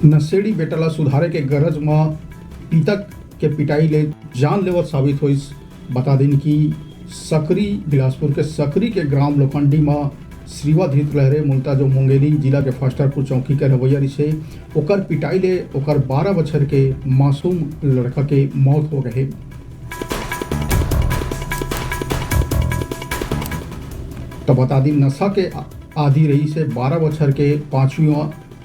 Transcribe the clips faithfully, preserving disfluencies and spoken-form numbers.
नशेड़ी बेटा ला सुधारे के गरज म पिता के पिटाई ले जानलेवा साबित होइस। बता दिन कि सकरी, बिलासपुर के सकरी के ग्राम लोखंडी म श्रीवा धृत लहरे, मूलतः जो मुंगेली जिला के फास्टरपुर चौकी के रहवैया रिसे, ओकर पिटाई ले ओकर बारह बछर के मासूम लड़का के मौत हो गए। तो बता दी, नशा के आदी रहिसे बारह बछर के पाँचवीं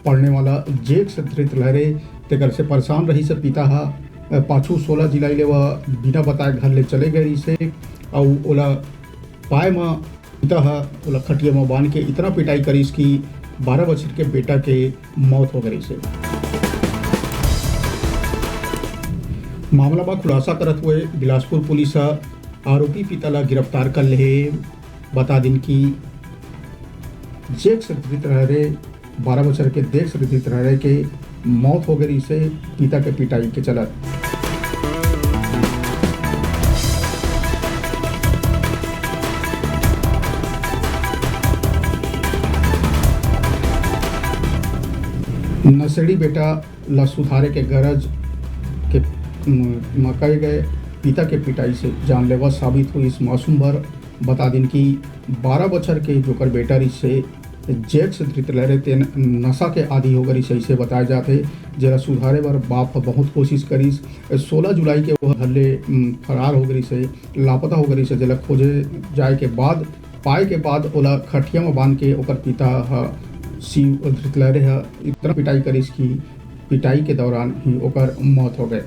पढ़ने वाला जेक्स धृत लहरे, तेकर से परेशान रहिसे पिता ह। पाछू सोला जुलाई ले वह बिना बताए घर ले चले गए रहिसे, अउ ओला पाए म पिता ह ओला खटिया म बांध के इतना पिटाई करिस कि बारह बछर के बेटा के मौत हो गए रहिसे। मामला म खुलासा करत हुए बिलासपुर पुलिस ह आरोपी पिता ला गिरफ्तार कर ले हे। बता दिन कि जेक्स धृत लहरे, बारह बछर के जेक्स धृत लहरे के मौत हो गए रहिसे पिता के पिटाई के चलत। नशेड़ी बेटा ला सुधारे के गरज के म-, म कहे गए पिता के पिटाई से जानलेवा साबित होइस मासूम बर। बता दिन कि बारह बछर के जोकर बेटा रिसे जेक्स धृत लहरे, तेन नशा के आदी हो गए रिसे, इसे बताया जात हे। जेला सुधारे बर बाप ह बहुत कोशिश करिस। सोला जुलाई के वह घर ले, उम, फरार हो गए रिसे, लापता हो गए रिसे, जेला खोजे जाए के बाद, पाए के बाद ओला खटिया म बांध के ओकर पिता ह, शिव धृत लहरे ह इतना पिटाई करिस कि पिटाई के दौरान ही ओकर मौत हो गए।